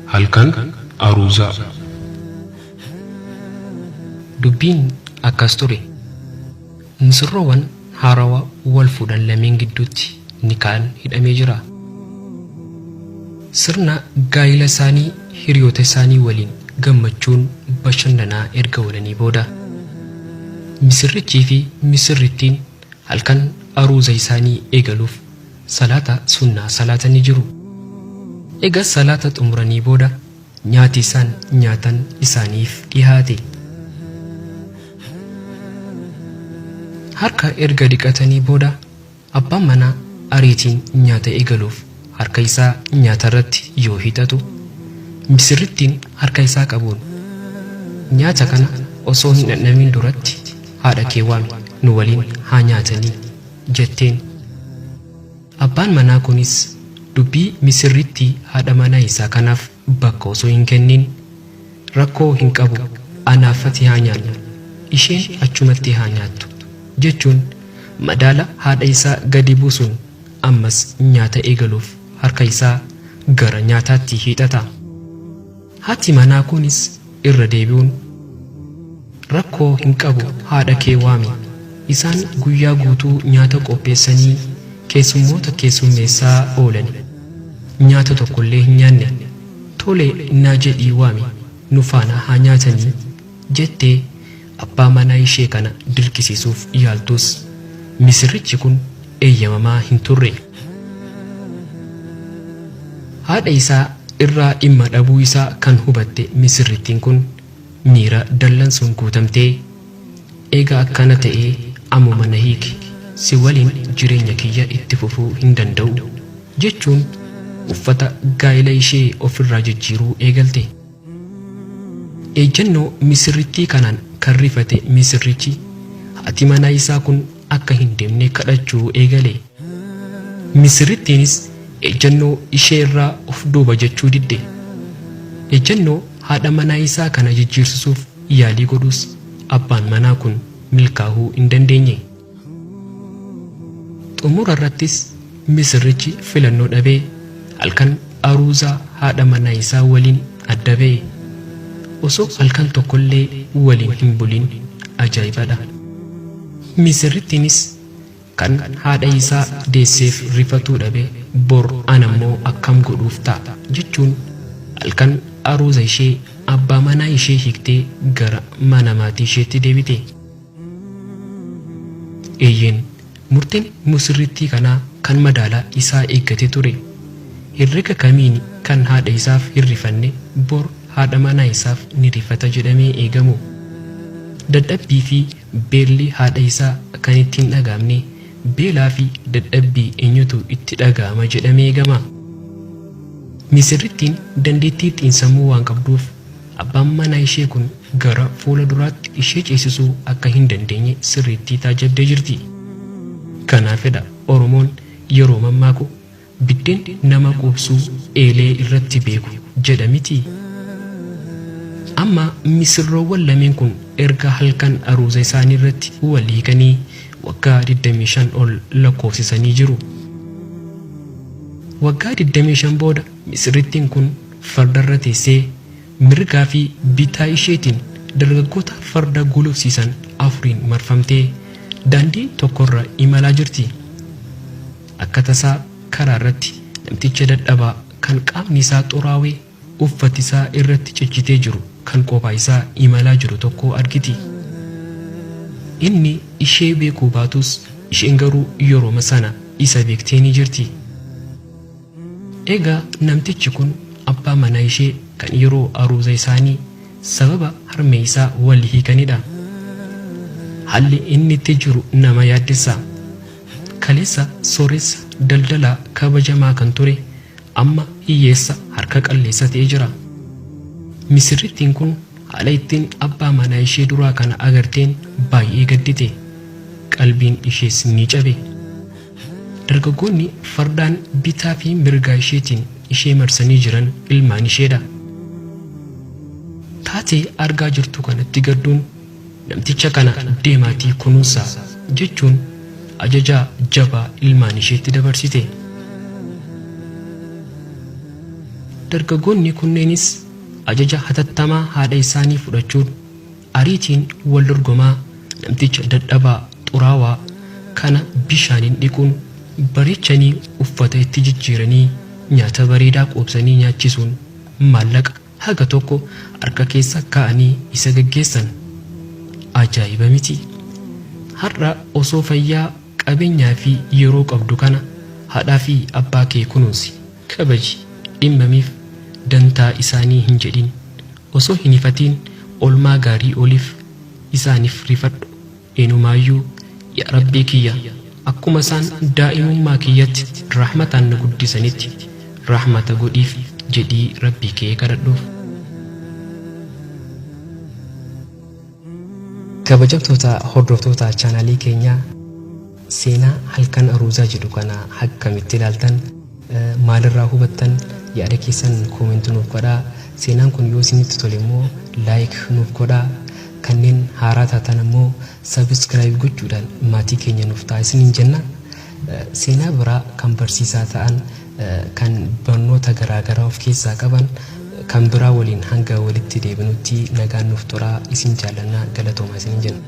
Halkan Aruuzaa. Dubbiin akkas ture. Misirroowwan haarawa wal fuudhan lameen gidduutti nikaan hidhamee jira. Sirna gaa'ila isaanii hiriyoota isaanii waliin gammachuun bashannanaa erga oolanii booda misirrichii fi misirrittiin halkan aruuza isaanii eegaluuf salaata sunnaa salaatanii jiru. Eega salaata xumuranii booda nyaati isaan nyaatan isaaniif dhihaate. Harka erga dhiqatanii booda abbaan manaa ariitiin nyaata eegaluuf harka isaa nyaata irratti yoo hiixatu, misirrittiin harka isaa qabuun, Nyaata kana osoo hin dhandhamiin duratti haadha kee waami nu waliin haa nyaatanii jetteen. Abbaan manaa kunis dubbii misirrittii haadha manaa isaa kanaaf bakka osoo hin kenniin, Rakkoo hin qabu anaaf ati haa nyaannu, isheen achumatti haa nyaattu jechuun madaala haadha isaa gadi buusuun ammas nyaata eegaluuf harka isaa gara nyaataatti hiixata. Haati manaa kunis irra deebi'uun, Rakkoo hin qabu haadha kee waami, isaan guyyaa guutuu nyaata qopheessanii keessummoota keessummeessaa oolani, nyaata tokkollee hin nyaanne, tole naa jedhii waami nu faana haa nyaatanii jettee abbaa manaa ishee kana dirqisiisuuf yaaltus misirrichi kun eeyyamamaa hin turre. Haadha isaa irraa dhimma dhabuu isaa kan hubatte misirrittiin kun miira dallansuun guutamtee, Eega akkana ta'ee ammuma na hiiki, si waliin jireenya kiyya itti fufuu hin danda'u jechuun uffata gaa'ila ishee ofirraa jijjiiruu eegalte. Ejjennoo misirrittii kanaan kan rifate misirrichi, haati manaa isaa kun akka hin deemne kadhachuu eegale. Misirrittiinis ejjennoo ishee irraa of duuba jechuu didde. Ejjennoo haadha manaa isaa kana jijjiirsisuuf yaalii godhus abbaan manaa kun milkaahuu hin dandeenye. Xumura irrattis misirrichi filannoo dhabee halkan aruuzaa haadha manaa isaa waliin adda ba'e. Osoo halkan tokkollee waliin hin bulin ajaa'ibadha. Misirrittiinis kan haadha isaa deesseef rifatuu dhabe bor anammoo akkam godhuuf ta'a jechuun halkan aruuza ishee abbaa manaa ishee hiiktee gara mana maatii isheetti deebite. Eeyyeen, murteen musirrittii kanaa kan madaala isaa eeggate ture. Herrega kamiini kan haadha isaaf hin rifanne bor haadha manaa isaaf ni rifata jedhamee eegamu? Dadhabbii fi beelli haadha isaa kan itti hin dhaga'amne beelaa fi dadhabbii eenyutu itti dhaga'ama jedhamee eegama? Misirrittiin dandeettii xiinsammuu waan qabduuf Abbaan manaa ishee kun gara fuula duraatti ishee ceesisuu akka hin dandeenye sirriitti taajjabdee jirti. Kanaafidha Oromoon yeroo mammaaku biddeen nama quubsuu eelee irratti beeku jedha mitii? Amma misirroowwan lameen kun erga halkan aruuza isaanii irratti wal hiikanii waggaa 25 ol lakkoofsisanii jiru. Waggaa 25 booda misirrittiin kun fardarra teessee mirgaa fi bitaa isheetiin dargaggoota farda gulufsiisan afuriin marfamtee daandii tokkorra imalaa jirti. Akka tasaa karaa irratti namticha dadhabaa kan qaamni isaa xuraawee uffati isaa irratti ciccitee jiru kan qophaa isaa imalaa jiru tokko argiti. Inni ishee beekuu baatus isheen garuu yerooma sana isa beektee ni jirti. Egaa namtichi kun abbaa manaa ishee kan yeroo aruuza isaanii sababa harmee isaa wal hiikanidha. Haalli inni itti jiru nama yaaddessa. Kaleessa sooressa daldalaa kabajamaa kan ture amma hiyyeessa harka qalleessa ta'ee jira. Misirrittiin kun haala ittiin abbaa manaa ishee duraa kana agarteen baay'ee gaddite. Qalbiin ishees ni cabe. Dargaggoonni fardaan bitaa fi mirgaa isheetiin ishee marsanii jiran ilmaan isheedha. Taatee argaa jirtu kanatti gadduun namticha kana deemaatii kunuunsaa jechuun ajaja jabaa ilmaan isheetti dabarsite. Dargaggoonni kunneenis ajaja hatattamaa haadha isaanii fudhachuun ariitiin wal dorgomaa namticha dadhabaa xuraawaa kana bishaaniin dhiquun bareechanii uffata itti jijjiiranii nyaata bareedaa quubsanii nyaachisuun maallaqa haga tokko harka keessa kaa'anii isa gaggeessan. Ajaa'iba miti! Har'a osoo fayyaa, qabeenyaa fi yeroo qabdu kana haadhaa fi abbaa kee kunuunsi, kabaji, dhimmamiif, dantaa isaanii hin jedhin. Osoo hin hifatiin olmaa gaarii ooliif, isaaniif rifadhu. Inumaayyuu yaa Rabbii kiyya akkuma isaan daa'imummaa kiyyatti rahmataan na guddisanitti rahmata godhiif jedhii Rabbii kee kadhadhuuf. Kabajamtoota hordoftoota chaanaalii keenyaa seenaa halkan aruuzaa jedhu kana akkamitti ilaaltan? Maalirraa hubattan? Yaada keessan comment nuuf godhaa. Seenaan kun yoo isinitti tole immoo like nuuf godhaa. Kanneen haaraa taatan ammoo subscribe gochuudhaan maatii keenya nuuf ta'a isiniin jenna. Seenaa biraa kan barsiisaa ta'an kan barnoota garaa garaa of keessaa qaban kan biraa waliin hanga walitti deebinutti nagaan nuuf turaa isin jaallanna galatoomaa isiniin jenna.